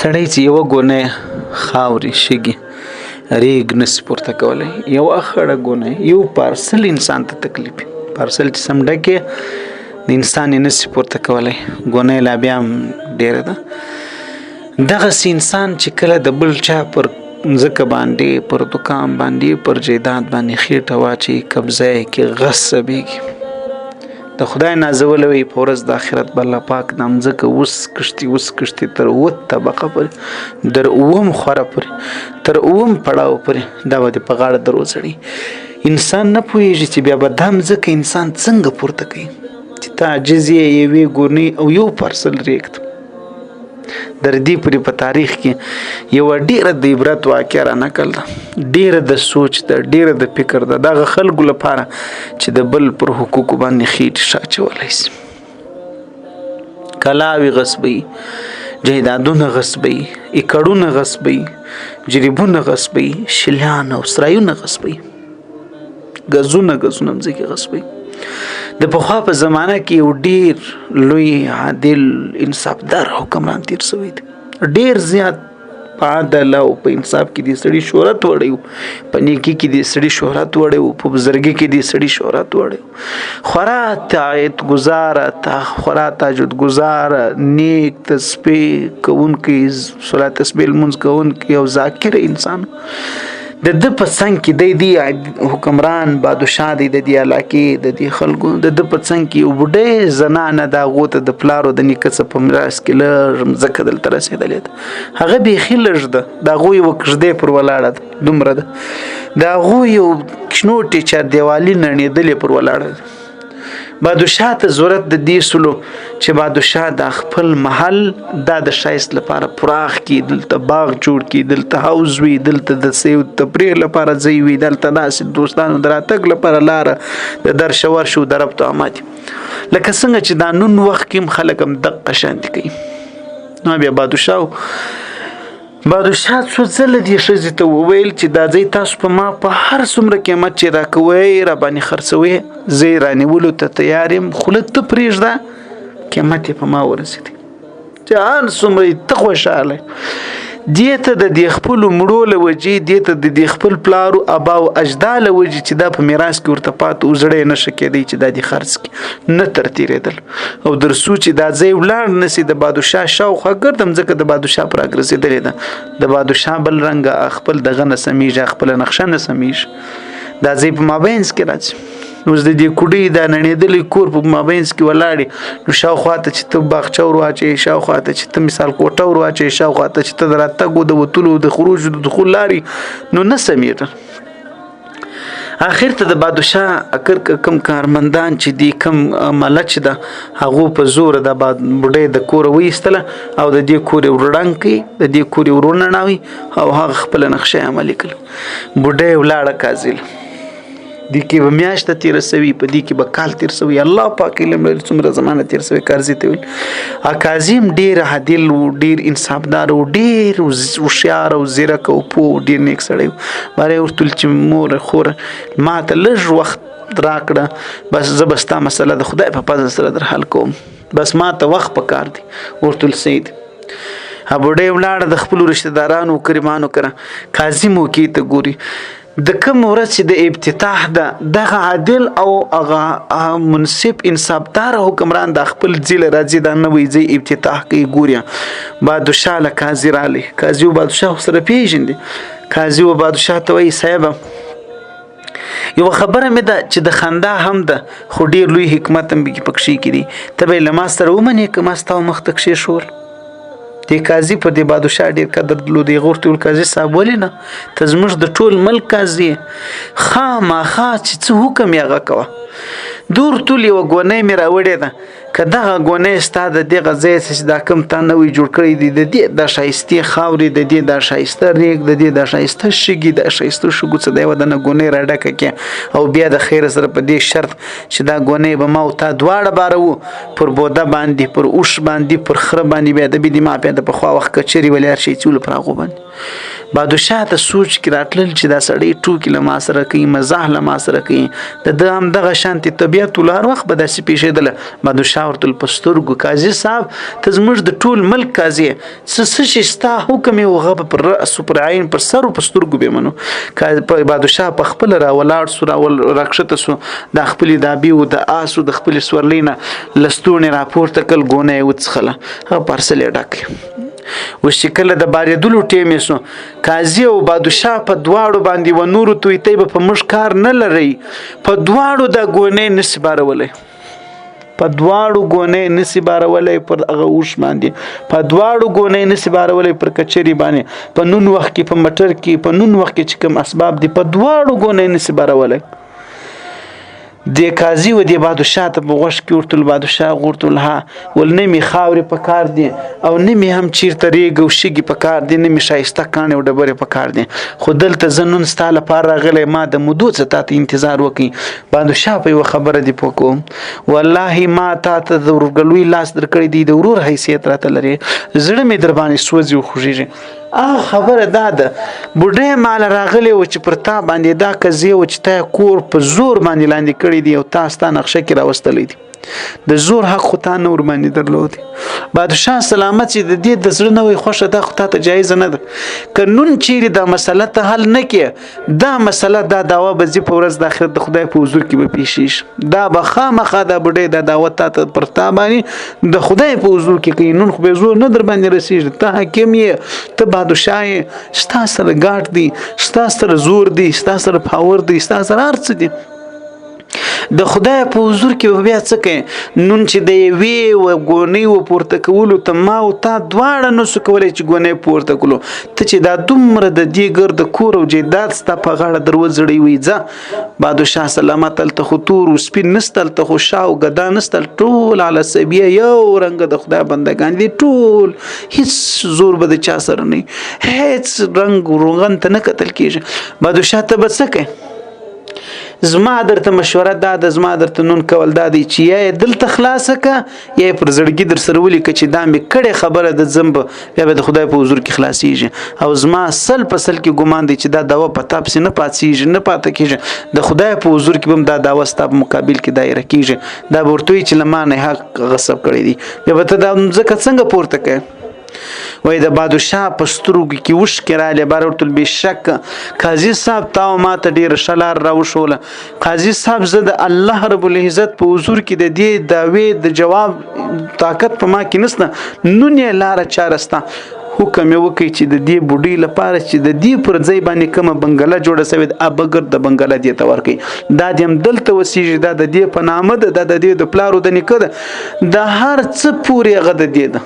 سړی چې یوه ګونه خاورې شګې ریګ نسی پورته کولی، یوه خړه ګونه، یو پارسل انسان ته تکلیف، پارسل چې سم ډکې انسان یې نسی پورته کولی، ګونه یې لا بیا هم ډېره ده. دغسې انسان چې کله د بل چا پر مځکه باندې، پر دکان باندې، پر جایداد باندې خېټه واچوي، قبضه یې کې غصبېږي. د خدای نازولی وي په ورځ د آخرت به الله پاک دا مځکه اوس کښتي اوس کښتي تر اووه طبقه پورې، در اووم خوره پورې، تر اووم پړاو پورې دا به دې په غاړه در وځړي. انسان نه پوهېږي چې بیا به دا مځکه انسان څنګه پورته کوي، چې ته عاجز یې یوې ګونې او یو پارسل رېږد. در دې پورې په تاریخ کې یوه ډېره د عبرت واقعه را نقل ده، ډېره د سوچ ده، ډېره د فکر ده، دغه خلکو لپاره چې د بل پر حقوقو باندې خېټې ښه اچولی شي. کلاوې غصبوي، جایدادونه غصبوي، اکړونه غصبوي، جریبونه غصبوي، شلیان او سرایونه غصبوي، ګزونه ګزونه مځکې غصبوي. د پخوا په زمانه کې یو ډیر لوی عادل انصافدار حکمران تیر شوی دی، ډیر زیات په عدل او په انصاف کې دې سړي شهرت وړی و، په نیکي کې دې سړي شهرت وړی و، په بزرګي کې دې سړي شهرت وړی و، خورا طاعت ګزاره، خورا تهجد ګزاره، نیک تسبیح کوونکی، صلات تسبیح لمونځ کوونکی او ذاکر انسان. د ده په څنګ کې دی دی حکمران بادشاه دی د دې علاقې د دې خلکو، د ده په څنګ کې یو بوډۍ زنانه د هغو ته د پلار او د نیکه څخه په میراث کې لږ مځکه دلته رسېدلې ده، هغه بیخي لږ ده، د هغو یوه کږدۍ پر ولاړه ده، دومره ده، د هغو یو شنوټې چاردیوالي نړېدلې پر ولاړه ده. بادشاه ته ضرورت د دې سولو چې بادشاه دا خپل محل دا د ښایست لپاره پراخ کړي، دلته باغ جوړ کړي، دلته حوض وي، دلته د سیو تفریح لپاره ځای وي، دلته داسې دوستانو د راتګ لپاره لاره د درشه ورشو د ربط آمد، لکه څنګه چې دا نن وخت کې هم خلک هم دقه شانتي کوي. نو بیا بادشاه څو ځله دې ښځې ته وویل چې دا ځای تاسو په ما په هر څومره قیمت چې راکوئ را باندې خرڅوئ، زه یې رانیولو ته تیار یم، خوله ته پرېږده، قیمت یې په ما ورسېدی، چې هر څومره یې ته خوشحاله. دې ته د دې خپلو مړو له وجې، دې ته د دې خپل پلارو ابا او اجدا له وجې چې دا په میراث کې ورته پاتې و، زړه یې نه ښه کېدی چې دا دې خرڅ کړي، نه تر تېرېدل. او در څو چې دا ځای ولاړ نه سي د بادشاه شاوخوا ګرده مځکه د بادشاه پر راګرځېدلې ده، د بادشاه بل رنګه خپل دغه نه سمېږي، خپله نقشه نه سمېږي، دا ځای په مابینځ کې راځي. اوس د دې کوډۍ دا نړېدلی کور په مابینځ کې ولاړې، نو شاوخوا ته چې ته باغچه ور واچوې، شاوخوا ته چې ته مثال کوټه ور واچوې، شاوخوا ته چې ته د راتګ او د وتلو د خروج د دخول لارې، نو نه سمېږي. آخر ته د بادشاه اکر کم کارمندان چې دي، کم عمله چې ده، هغو په زوره د بوډۍ د کوره وایستله او د دې کور یې ورړنګ کړي، د دې کور یې ورونڼاوي او هغه خپله نقشه یې عملي کړه. بوډۍ ولاړه قاضي له، دې کې به میاشت تېره سوي، په دې کې به کال تېر سوي، الله پاک علم لري څومره زمانه تېر سوی. قاضي ته ویل، قاضي هم ډېر عادل و، ډېر انصافدار و، ډېر هوښیار او ځیرک او پوه و، ډېر نیک سړی و. باره یې ورته ویل چې مور خوره ما ته لږ وخت راکړه، بس زه به ستا مسله د خدای په فضل سره در حل کوم، بس ما ته وخت پکار دی. ورته ویل صحیح دی. بوډۍ ولاړه د خپلو رشته دارانو کریمانو کره، قاضي موقع ته ګوري، د کوم ورځ چې د افتتاح ده، دغه عادل او هغه منصف انصافدار حکمران د خپل ځای له راځي، دا نوی ځای افتتاح کوي. ګوري بادشاه له قاضي راغلی، قاضي او بادشاه خو سره پېژندي. قاضي و بادشاه ته وایي صاحبه یوه خبره مې ده چې د خندا هم ده، خو ډېر لوی حکمت هم پکې کې دی، ته به یې له ما سره ومنې که ما ستا مخ ته کښېښول؟ دې قاضي پر دې بادشاه ډېر قدر درلود. هغه ورته وویل قاضي صاحب ولې نه، ته زموږ د ټول ملک قاضي یې، خامخا چې څه حکم یې هغه کوه. دور تول یوه ګونۍ مې راوړې ده، که دغه ګونۍ ستا د دغه ځای څخه چې دا کوم تا نوی جوړ کړی دی، د دې دا ښایستې خاورې، د دې دا ښایسته ریګ، د دې دا ښایسته شګې، دا ښایسته شګو څه د یوه دنه ګونۍ را ډکه کړې، او بیا د خیر سره په دې شرط چې دا ګونۍ به ما او تا دواړه باروو، پر بوده باندې، پر اوښ باندې، پر خره باندې، بیا د بې دماغ بیا د پخوا وخت کچرې ولې هر شی څولو پر هغو باندې. بادشاه ته سوچ کې راتلل چې دا سړی ټوکې له ما سره کوي، مزاح له ما سره کوي. د ده همدغه شانتې طبیعت و، له هر وخت به داسې پېښېدله. بادشاه ورته په سترګو، قاضي صاحب ته زموږ د ټول ملک قاضي یې، څه څه شي ستا حکم یې و هغه به پر رأس و پر عین پر سر و په سترګو به منو. بادشاه په خپله راولاړ سو، راکښته سو، دا خپلې دابې و د آس و د خپلې سورلۍ نه لستوڼې راپورته کړل، ګونه یې وڅښله، هغه پارسل یې ډک. اوس چې کله د بارېدلو ټیم یې سو، قاضي او بادشاه په دواړو باندې و نورو تویتۍ به په موږ کار نه لرئ، په دواړو دا ګونې نسي بارولی، په دواړو ګونې نسی بارولی پر هغه اوښ باندې، په دواړو ګونې نسی بارولی پر کچري باندې، په نن وخت کې په مټر کې، په نن وخت کې چې کوم اسباب دي په دواړو ګونې نسی بارولی. دې قاضي و دې بادشاه ته په غوږ کې ورته بادشاه ورته ها ول نه مې خاورې په کار دي او نه مې هم چیرته ریګ او شګې په کار دي، نه مې ښایسته کاڼې او ډبرې په کار دي، خو دلته زه نن ستا لپاره راغلی، ما د مودو څه تا ته انتظار وکړي. بادشاه په یوه خبره دې پوه کوم، والله ما تا ته د ورورګلوۍ لاس درکړی دی، د ورور حیثیت راته لرې، زړه مې در باندې سوځي او خوږېږي. هغه خبره دا ده، بوډۍ ماله راغلی و چې پر تا باندې دا قضیه و چې تا کور په زور باندې لاندې کړی دی او تا ستا نقشه کې راوستلی دی، د زور حق خو تا نه ورباندې درلود. بادشاه سلامت چې د دې د زړه نه وي خوښه، دا خو تا ته جایزه نه ده. که نن چیرې دا مسله ته حل نه کړې، دا مسله دا دعوه به ځي په ورځ د آخرت د خدای په حضور کې به پېښېږي، دا به خامخا دا بوډۍ دا دعوه تا ته پر تا باندې د خدای په حضور کې کوي. نن خو به زور نه در باندې رسېږي، ته حاکم یې، ته بادشاه یې، ستا سره ګاټ دی، ستا سره زور دی، ستا سره پاور دی، ستا سره هر څه دی. د خدای په حضور کې به بیا څه کوې؟ نن چې د یوې و ګونۍ و پورته کولو ته ما او تا دواړه نه سو کولی چې ګونۍ پورته کړو، ته چې دا دومره د دې ګرد کور او جایداد ستا په غاړه در وځړوي، وایي ځه بادشاه سلامت، هلته خو تور و سپین نسته، هلته خو شاه او ګدا نسته، ټول علی سبیه یو رنګه د خدای بندګان دي، ټول هیڅ زور به د چا سره نه، هیڅ رنګ روغن ته نه کتل کېږي. بادشاه ته به څه کوې؟ زما درته مشوره دا ده، زما درته نون کول دا دی چې یا یې دلته خلاصه که یا یې پر زړګي در سره ولیکه چې دا مې کړې خبره ده، ځم به بیا به د خدای په حضور کې خلاصېږي. او زما سل په سل کې ګمان دی چې دا دعوه په تا پسې نه پاڅېږي، نه پاته کېږي، د خدای په حضور کې به هم دا دعوه ستا په مقابل کې دایره کېږي، دا به ورته وایي چې له ما نه حق غصب کړی دی، بیا به ته دا مځکه څنګه پورته کوې؟ وای د بادشاه په سترګو کې اوښکې رالې، بار ورته بېشکه قاضي صاحب تا او ما ته ډېره ښه لار راوښوله. قاضي صاحب زه د الله رب العزت په حضور کې د دې دعوې د جواب طاقت په ما کې نشته، نن یې لاره چاره سته. حکم یې وکړ چې د دې بوډۍ لپاره چې د دې پر ځای باندې کومه بنګله جوړه شوې ده، ابګر د بنګله دې ته ورکړي، دا دې هم دلته وسیږي، دا د دې په نامه ده، دا د دې د پلار او د نیکه ده، د هر څه پورې هغه د دې ده.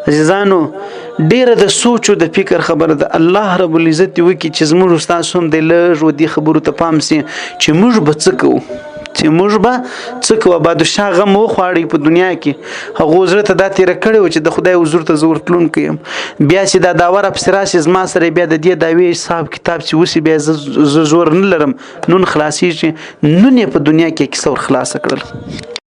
عزیزانو ډیره د سوچ او د فکر خبره ده. الله رب العزت دې وکړي چې زموږ استاد هم د لږ و دې خبرو ته پام سي چې موږ به څه کوو، چې موږ به څه کوو. بادشاه غم وخواړي په دنیا کې، هغو زړه ته دا تېره کړې وه چې د خدای حضور ته زه ورتلونکی یم، بیا چې دا دعوه راپسې راشي زما سره بیا د دې دعوې حساب کتاب چې وسي بیا زه زور نه لرم، نن خلاصېږي. نن یې په دنیا کې کیسه ور خلاصه کړله.